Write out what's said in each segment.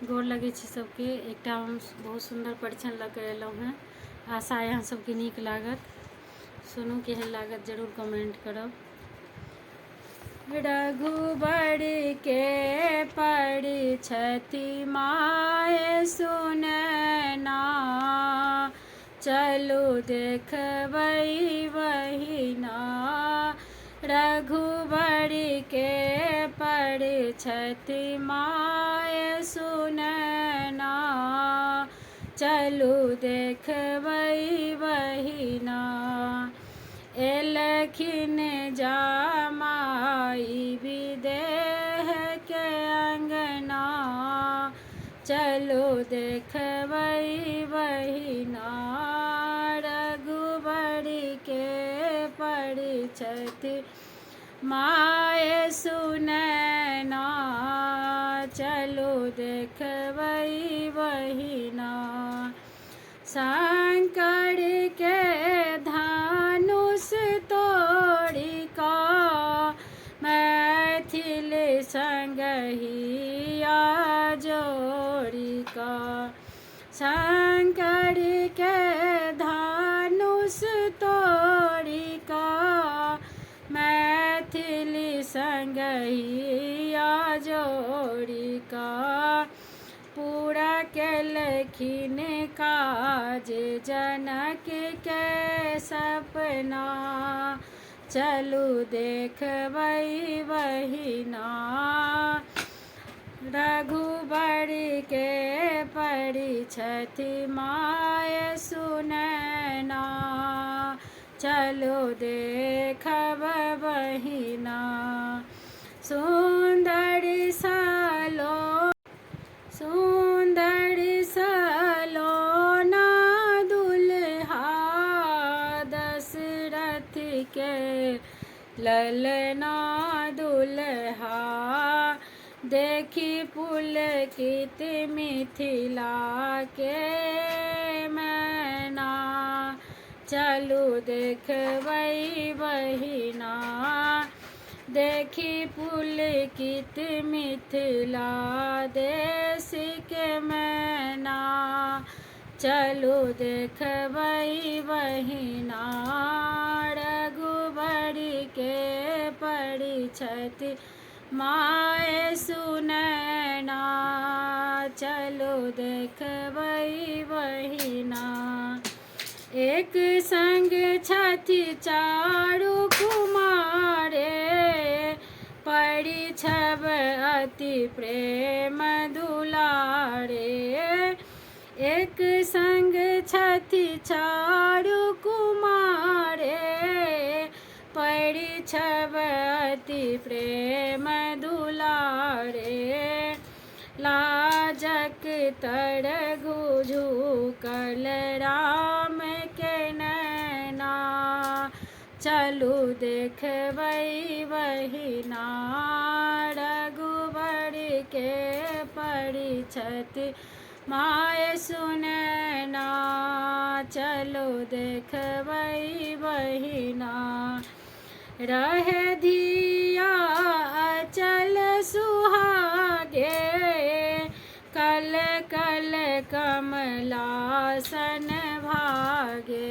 गोर लगै छी सबके। एकटा हम बहुत सुन्दर परिछन लऽ कऽ एलहुँ हेँ। आशा अइ अहाँ सबके नीक लागत। सुनू केहन लागत जरूर कमेंट करब। रघुबर के परिछति माय सुनैना, चलू देखबै बहिना। रघुबर के परिछति माय सुनैना, चलू देखबै बहिना। एलखिन जमाइ विदेह के अङ्गना, चलू देखबै बहिना। रघुबर के परिछति माय सुनैना, चलू देखबै बहिना। शंकर के धनुष तोड़ि कऽ मैथिल संगहिया जोड़ि कऽ, शंकर के धनुष तोड़ि कऽ मैथिल संगहिया जोड़ि कऽ, पूरा केलखिन काज जनक के सपना, चलू देखबै बहिना। रघुबर के परिछति माय सुनैना, चलू देखब बहिना। सुन्दर सलो सुन्दर सलोना दुल्हा, दशरथ के ललना दुल्हा, देखी पुलकित मिथिला के मैना, चलू देखबै बहिना। देखी पुलकित मिथिला देश के मैना, चलू देखबै बहिना। रघुबर के परिछति माय सुनैना, चलू देखबै बहिना। एक संग छथि चारू कुमारे, परिछब अति प्रेम दुलारे। एक संग छथि चारू कुमारे, परिछब अति प्रेम दुलारे। लाजक तर झुकल राम के नैना, चलू देखबै बहिना। रघुबर के परिछति माय सुनैना, चलू देखबै बहिना। रहे धिया अचल सुहागे, कल कल कमलासन भागे।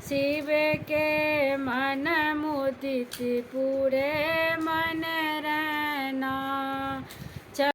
शिव के मन मुदित पूरे मन रैना,